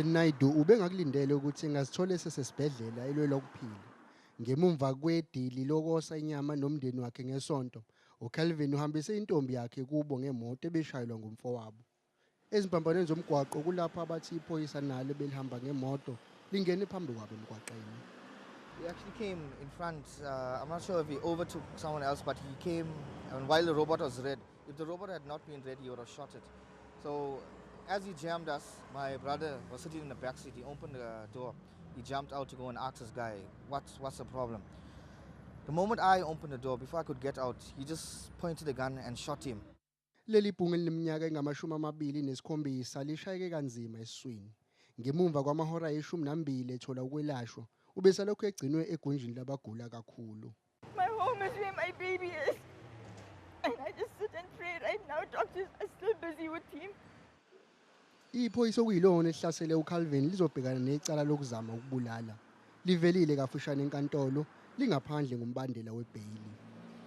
UCalvin Naidoo ubengakulindele ukuthi engazithola esesesibhedlela elwela ukuphila. Ngemumva kwedili lokosa inyama nomndeni wakhe ngeSonto, uCalvin uhambise intombi yakhe kubo ngemoto ebishayelwa ngumfowabo. Ezimpambanweni zomgwaqo kulapho abathi iphoyisa nalo belihamba ngemoto lingene phambi kwabo emgwaqeni. He actually came in front. I'm not sure if he overtook someone else, but he came and while the robot was red. If the robot had not been red, he would have shot it. So as he jammed us, my brother was sitting in the back seat. He opened the door. He jumped out to go and ask this guy, What's the problem?" The moment I opened the door, before I could get out, he just pointed the gun and shot him. Leli bhungu elineminyaka engama-27 lishayeke kanzima esiswini. Ngemumva kwamahora ayi-12 ethola ukwelashwa, ubesalokhu egcinwe egunjini labagula kakhulu. My home is where my baby is. And I just sit and pray right now. Doctors are still busy with him. Iphoyisa okuyilona elihlasele uCalvin lizobhekana necala lokuzama ukubulala. Livelile kafushane enkantolo lingaphandle ngombandela webheyili.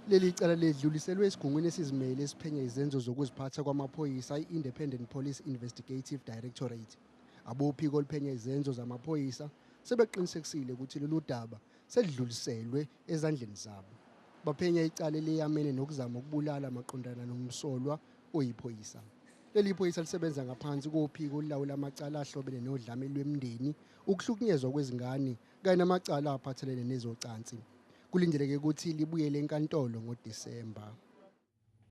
Leli cala ledluliselwe esigungwini esizimele esiphenya izenzo zokuziphatha kwamaphoyisa, i-Independent Police Investigative Directorate. Abophiko oluphenya izenzo zamaphoyisa sebeqinisekisile ukuthi lolu daba selidluliselwe ezandleni zabo. Baphenya icala eliyamene nokuzama ukubulala maqondana nomsolwa oyiphoyisa. Leli phoyisa lisebenza ngaphansi kophiko olulawula amacala ahlobene nodlame lwemindeni, ukuhlukunyezwa kwezingane kanye namacala aphathelene nezocansi. Kulindeleke ukuthi libuyele enkantolo ngoDisemba.